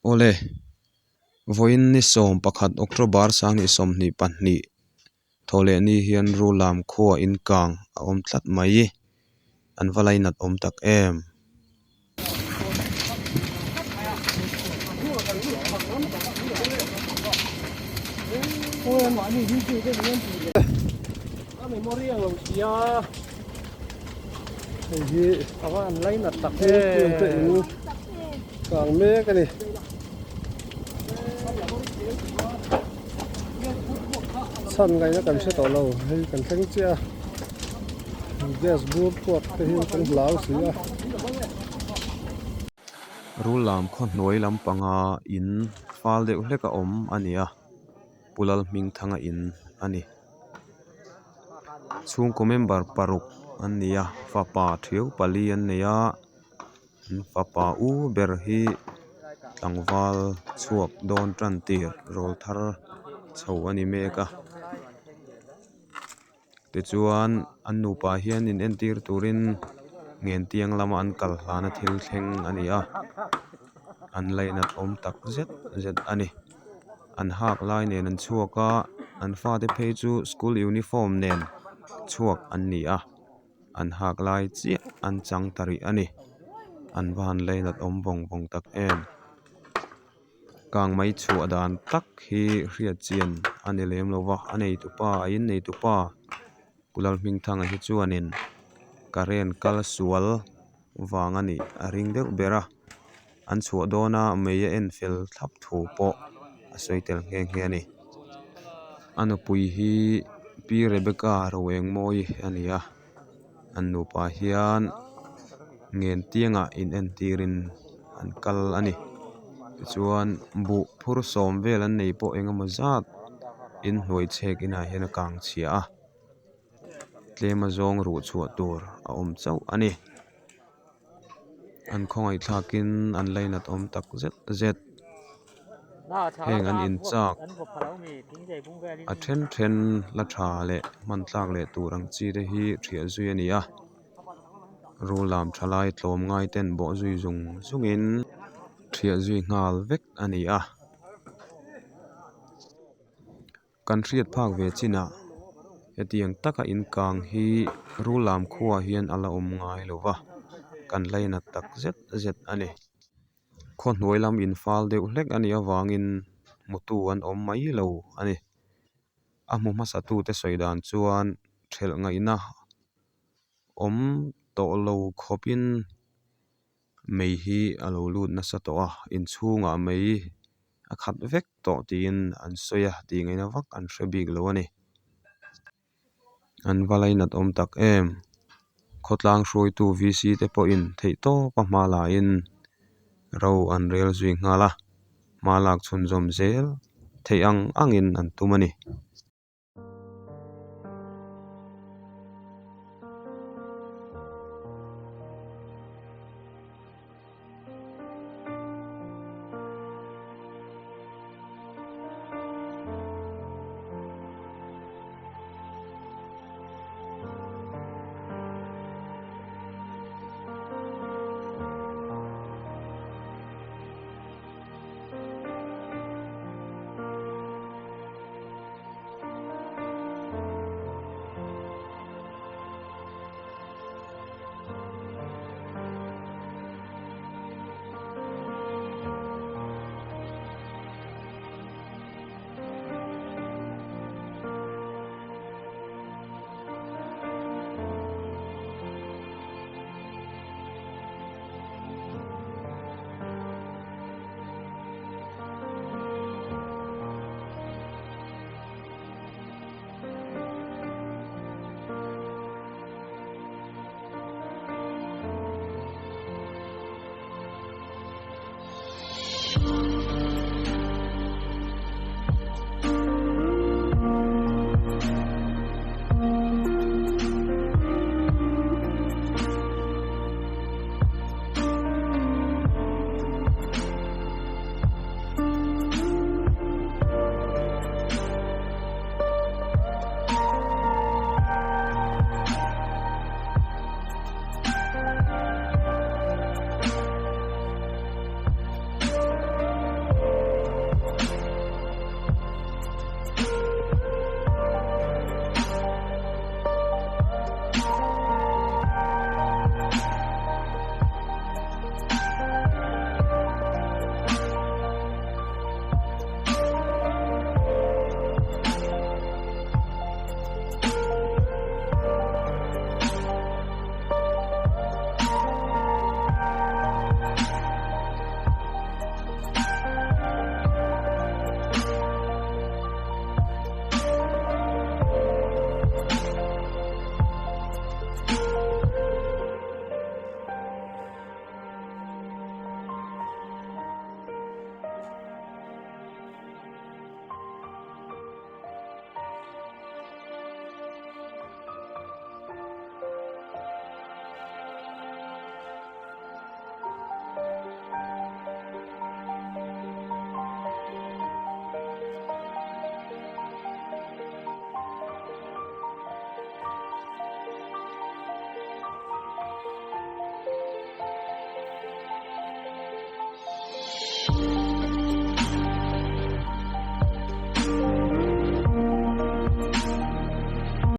Awle, vawiin ni 11 October 2022 thawhleh ni hian Rulam khua in kang a awm tlat mai. An va lainat awm tak em? Hei hi a va an lainat tak em te in kang mek a ni. Chhan ngaihna kan hre tawh lo hei kan thleng chiah a gas bur puak te hi kan hlau si a. Rul lam khaw hnuai lampanga in fal deuh hlek a awm a ni a. Pu Lalhmingthanga in a ni. Chhungkaw member paruk an ni a fapa thiau pali an nei a an fapa u ber hi tlangval chhuak dawn tan tir rawl thar chho a ni mek a tichuan an nupa hian in entir turin Ngentiang lama an kal hlana thil thleng a ni a an lainat awm tak zet zet a ni. An hak lai nen an chhuak a an fate phei chu school uniform nen chhuak an ni a an hak lai chiah an chang ta rih a ni an va han lainat awm vawng vawng tak em kang mai chhuah dan tak hi hriat chian a ni lem lo va a nei tupa a in nei tupa Pu Lalhmingthanga hi chuanin current kal sual vang a nih a ring deuh ber a an chhuah dawn a mei a en fel thlap thu pawh a sawi tel nghe nghe a ni a nupui hi pi Rebecca Roengmawi a ni a an nupa hian ngen tiangah in entirin an kal a ni tichuan buh phur sawm vel an nei pawh eng emaw zat inhnuai chhek inah hian a kang chhia a. Tlem a zawng ruh chhuah tur a awm chauh a ni. An khawngaih thlakin an lainat awm tak zet zet. Heng an inchak a then then la tha leh hman tlak leh tur ang chi te hi thiah zui a ni a. Rul lam tha lai tlawm ngai ten bawh zui zung zungin thiah zui nghal vek a ni a. Kan hriat phak ve chinah hetiang taka inkang hi rul lam khuaah hian a la awm ngai lo va, kan lainat tak zet zet a ni. Khaw hnuai lam infal deuh hlek a nih avangin hmutu an awm mai lo a ni. A hmu hmasatute sawi dan chuan thelh ngaihna awm tawh lo khawpin Mei hi a lo lut nasa tawh a inchhungah mei a khat vek tawh tiin an sawi a tih ngaihna vak an hre bik lo a ni. An va lainat awm tak em? Khawtlang hruaitu VC te pawhin theihtawp a hma laiin ro an rel zui nghal a, hma lak chhunzawm zel theih ang angin an tum a ni.